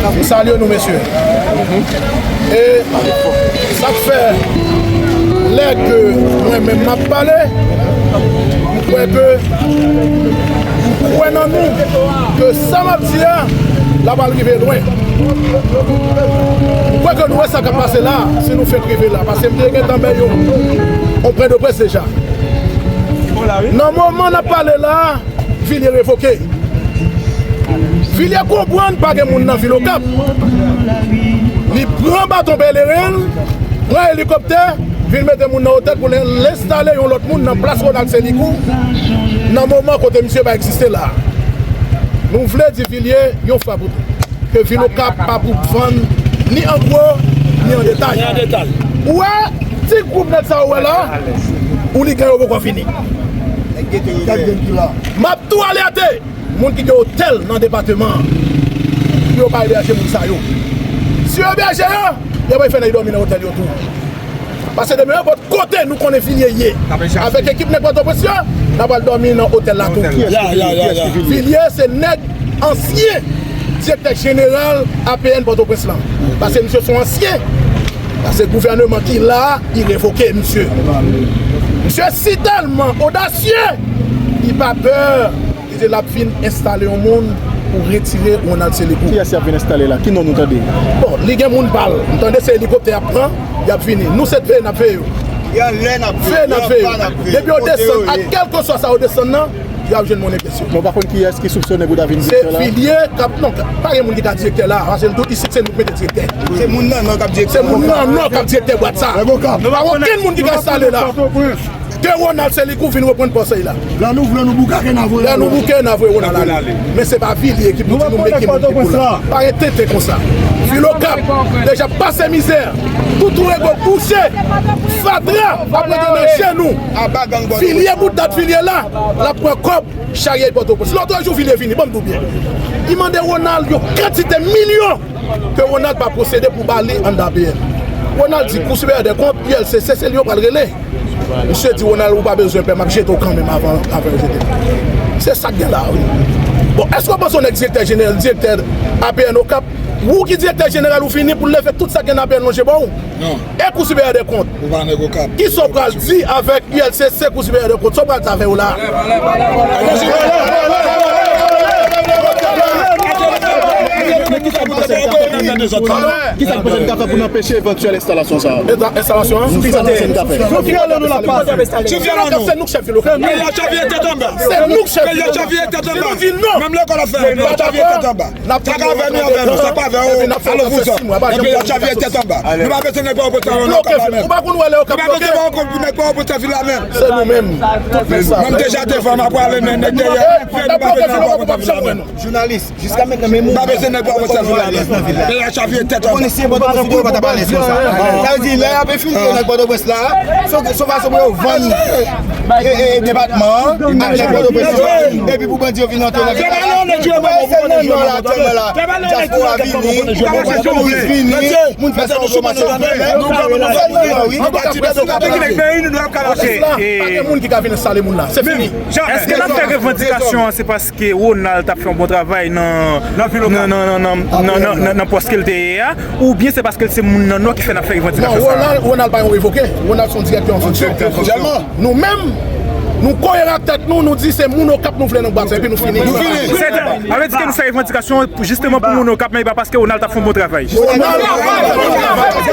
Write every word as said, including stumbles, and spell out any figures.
M salye nou, mesye. E sa k fè, lè ke mwen menm m ap pale, m kwè ke, m kwè nan nou, ke sa m ap di a, l ap al rive lwen. M kwè ke nou wè sa k ap pase la, si nou fèk rive la. Paske m te gentan bay yon, yon pwen de près deja. Nan moman n ap pale la, Vilye revoke. Vilye konprann pa gen moun nan vil Okap. Li pran baton pèleren l, pran elikoptè, vin mete moun nan otèl pou l enstale yon lòt moun nan plas Ronald Selikou nan moman kote misye pa egziste la. Nou vle di Vilye yon fwa pou tout, ke vil Okap pa pou vann ni an gwo, ni an detay. Ni an detay. Ou wè, ti gwoup nèg sa ou wè la, ou li gen yo poko fini. M ap tou alète moun ki gen otèl nan depatman an pou yo pa ebèje moun sa yo. Si yo ebèje yo, yo pral fè nèg dòmi nan otèl yo tou. Paske demen nenpòt kote nou konnen Vilye ye, avèk ekip nèg Pòtoprens yo, n a pral dòmi nan otèl la tou. Vilye se nèg ansyen direktè jeneral A P N Pòtoprens lan. Paske misye se yon ansyen. Paske gouvèneman ki la a, li revoke misye. Misye si tèlman odasye, li pa pè. Li di l ap vin enstale yon moun pou retire Ronald Selikou. Kiyès y ap vin enstale la? Ki non nou tande? Bon, li gen moun pa l. M tande se elikoptè y ap pran, y ap vini. Nou se veye n ap veye yo. Veye n ap veye yo. Depi yo desann, ak kèlkeswa sa yo desann nan, y ap jwenn monnen pyès yo. Men w pa konn kiyès ki soupsone pou ta vin direktè la? Se Vilye k ap, non, pa gen moun ki ta direktè la, paske nou tout isit se nou k mete direktè. Se moun nan nò k ap direktè. Se moun nan nò k ap direktè bwat sa. Pa okenn moun ki ka enstale la. Ke Ronald Selikou vin reprann pòs li la. Lè nou vle nou bouke, n a voye Ronald ale. Men se pa Vilye ki pou di nou men ki moun ki pou la. Pa gen tenten konsa. Vil Okap deja pase mizè. Toutou ego bouche. Fatra ap rete nan je nou. Vilye bout dat Vilye la. L ap pran kòb charye Pòtoprens. Lòt jou Vilye vini, ban m di w byen. Li mande Ronald yon kantite milyon ke Ronald pa posede pou ba li anndan A P N. Ronald di Kou Siperyè dè Kont, U L C C, se li yo pral rele. Misye di Ronald, ou pa bezwen pè, m ap jete w kanmenm avan, avan yo jete m. Se sa k gen la, wi. Bon, èske w panse yon nèg direktè jeneral, direktè A P N Okap, ou ki direktè jeneral ou fini pou leve tout sa k gen nan A P N lonje ba w? Non. E Kou Siperyè dè Kont? Ou pa nèg Okap. Kisa w pral di avèk U L C C, Kou Siperyè dè Kont? Sa w pral di avè yo la? Kisa k panse n ka fè pou n anpeche evantyèl enstalasyon sa a? Enstalasyon an? Kisa k panse n ka fè? Se nou k chèf vil Okap. Peyi a chavire tèt anba. Se nou k chèf vil Okap. Peyi a chavire tèt anba. Menm lekòl ap fèmen. Peyi a chavire tèt anba. Sa k avè nou, avè nou. Sa pa avè w, alò vouzan. Epi y ap chavire tèt anba. Nou pa bezwen nèg pa opozisyon nan Okap la menm. Nou pa bezwen pa opozisyon nèg pa opozisyon vil la menm. Se nou menm. Mwen m deja devan, m ap prale, men nèg dèyè. Nou pa bezwen nèg pa opozisyon vil la menm. Jounalis, jiska mentnan menm ou pa bezwen nèg pa opozisyon vil la menm. Peyi a chavire tèt anba. Polisye Pòtoprens yo pa ta pale konsa. Sa vle di lè y ap enfiltre nèg Pòtoprens la, se yon fason pou yo vann e, e, e depatman an ak nèg Pòtoprens yo, epi pou bandi yo vin antre nan vil la. Wè, se nan nò la aktyèlman la. Dyaspora vini, touris vini, moun fè sa yo pwomosyon. Se nan nò, wi. Pa gen moun ki ka vin enstale moun la. Se fini. Èske n ap fè revandikasyon an, se paske Ronald t ap fè yon bon travay nan, nan, nan, nan, nan, nan, nan, nan, nan pòs ke l te ye a? Oubyen se paske l se moun nan Nò ki fè n ap fè revandikasyon sa a? Non, Ronald, Ronald pa yon revoke. Ronald se yon direktè an fonksyon. Aktyèlman. Nou menm, nou koyeran ak tèt nou, nou di se moun Okap nou vle nan bwat sa, epi nou fini. Nou fini. Sa vle di ke nou fè revandikasyon pou, jisteman pou moun Okap, men e pa paske Ronald t ap fè yon bon travay. Ronald pa fè yon bon travay.